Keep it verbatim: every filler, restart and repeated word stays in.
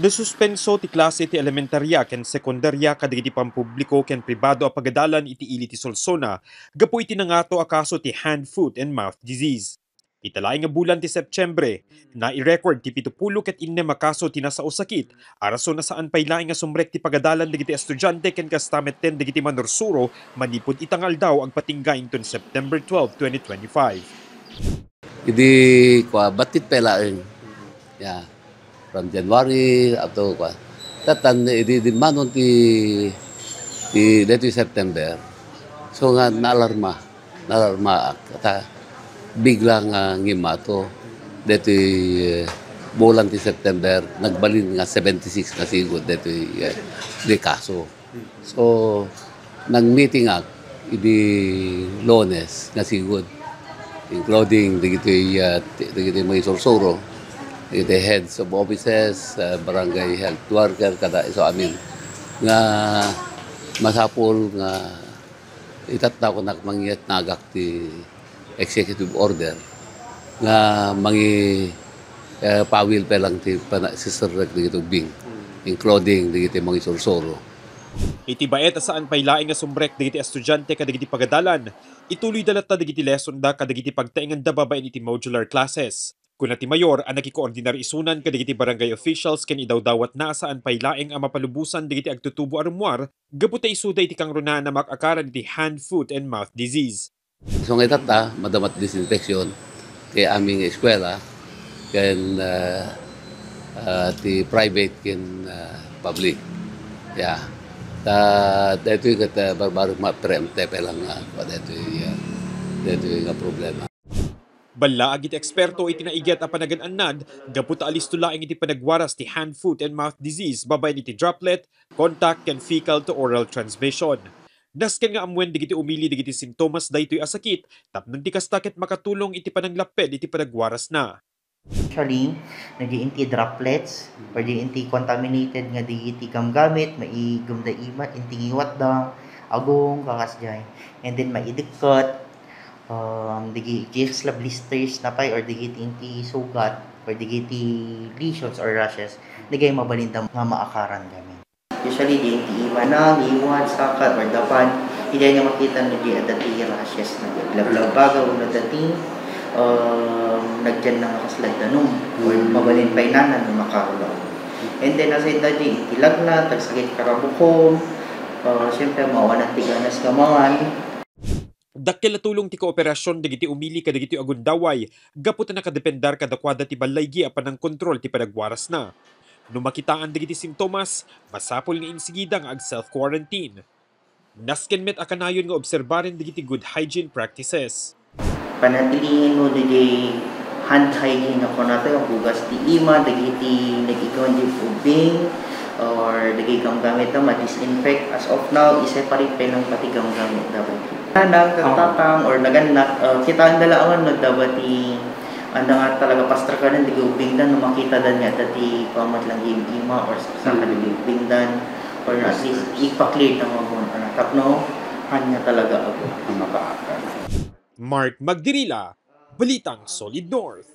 Nasuspenso ti klase ti elementaria ken sekundaria kadagiti pampubliko ken pribado a pagadalan iti ili ti Solsona gapu iti nangato a kaso ti hand, foot, and mouth disease. Ita laeng nga bulan ti Septiembre, nai-record ti pitupulo ket innem a kaso ti nasao sakit a rason a saan pay laeng nga sumrek ti pagadalan dagiti estudiante ken kasta metten dagiti manursuro manipud ita nga aldaw agpatingga inton September twelve, twenty twenty-five. Idi kua, battit pay laeng. Yeah. From January up to kua. Tatan, idi dimmanon ti, ti daytoy September. So nga, naalarma. Naalarmaak. Kata, bigla nga ngimmato. Daytoy, eh, bulan ti September, nagbalin nga seventy-six nga sigud daytoy, eh, di kaso. So, nag-meeting ak idi Lunes nga sigud, including dagiti, ah, ti-, dagiti mangisursuro, dagiti heads of offices, ah, barangay health worker, kada isu amin, nga masapul nga itatta kunak mangyat nagak ti executive order nga mangi, eh, pawil pay lang ti pana-, siserrek dagiti ubing, including dagiti mangisursuro. Iti baet a saan pay laeng nga sumrek dagiti estudiante kadagiti pagadalan, ituluyda latta dagiti lesson da kadagiti pagtaenganda babaen iti modular classes. Kuna ti mayor a nakikoordinar isunan kadagiti barangay officials ken idawdawatna a saan pay laeng a mapalubosan dagiti agtutubo a rummuar gapu ta isuda iti kangrunaan a maakaran iti hand, foot, and mouth disease. So nga itatta, madamat disinfection ti amin nga eskuela ken, ah, ah, ti private ken, ah, public. Yeah. Ta daytoy ket, ah, barbarek ma-preempt pay lang nga, ah, daytoy, ah, daytoy nga problema. Ballaag iti eksperto iti naiget a panagan-annad gapu ta alisto laeng iti panagwaras ti hand, foot, and mouth disease babaen iti droplet, contact, ken fecal to oral transmission. Nasken nga ammuen dagiti umili dagiti sintomas daytoy a sakit tapno ti kasta ket makatulong iti pananglapped iti panagwarasna. Actually, no di inti droplets or di inti contaminated nga dagiti gamgamit, maigumda imat, inti ngiwatda, agong, kakasdiay. And then, maidekket, um, digi-, dagiti kasla blisters na pay or dagiti inti sugat or dagiti lesions or rashes, dagiti mabalinda nga maakaran gamin. Usually, di inti imana, ngiwat, sakat, or dapan, diay nga makita no di adda ti rashes na di aglablabaga wenno adda ti, um, nagdianna nga kasla danum or mabalin pay nanan no makarulaw. And then, aside that, di inti lagnat, agsakit karabukom, uh, siyempre, mawanan ti ganas nga mangan. Dakkel a tulong ti kooperasion dagiti umili kadagiti agundaway gapu ta nakadependar kadakuada ti ballaygi a panangkontrol ti panagwarasna. No makitaan dagiti sintomas, masapul nga insigida nga ag-self-quarantine. Nasken met a kanayon nga obserbaren dagiti good hygiene practices. Panatilienmo dagiti hand hygiene nga kunatayo, aghugas ti ima dagiti nag-iggaw ti ubbing or dagiti gamgamit a ma-disinfect. As of now, i-separate pay lang pay ti gamgamit dagiti. Nagtatang or nagannak, uh, kitaenda laeng no adda ba ti, anda nga talaga pastrakanen dagiti ubbingda no makitada nga adda ti pamatlang ima or saksakan dagiti ubbingdan or at least ipa-clear ta nga tapno haan nga talaga ago. Mark Magdirila, Balitang Solid North.